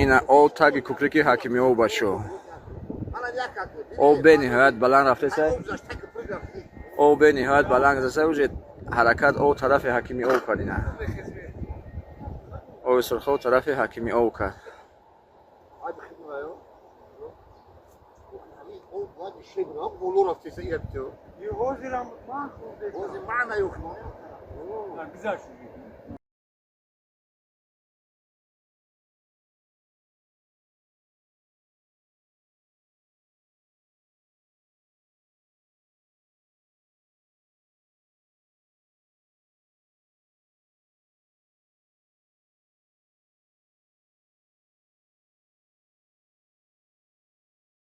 Ина об таги куприки Ҳакимиоб, бачо. Об бениҳоят баланд рафтеса, об бениҳоят баланд гаштаса, уже ҳаракат об тарафи Ҳакимиоб кард. Ина оби Сурхоб тарафи Ҳакимиоб кард.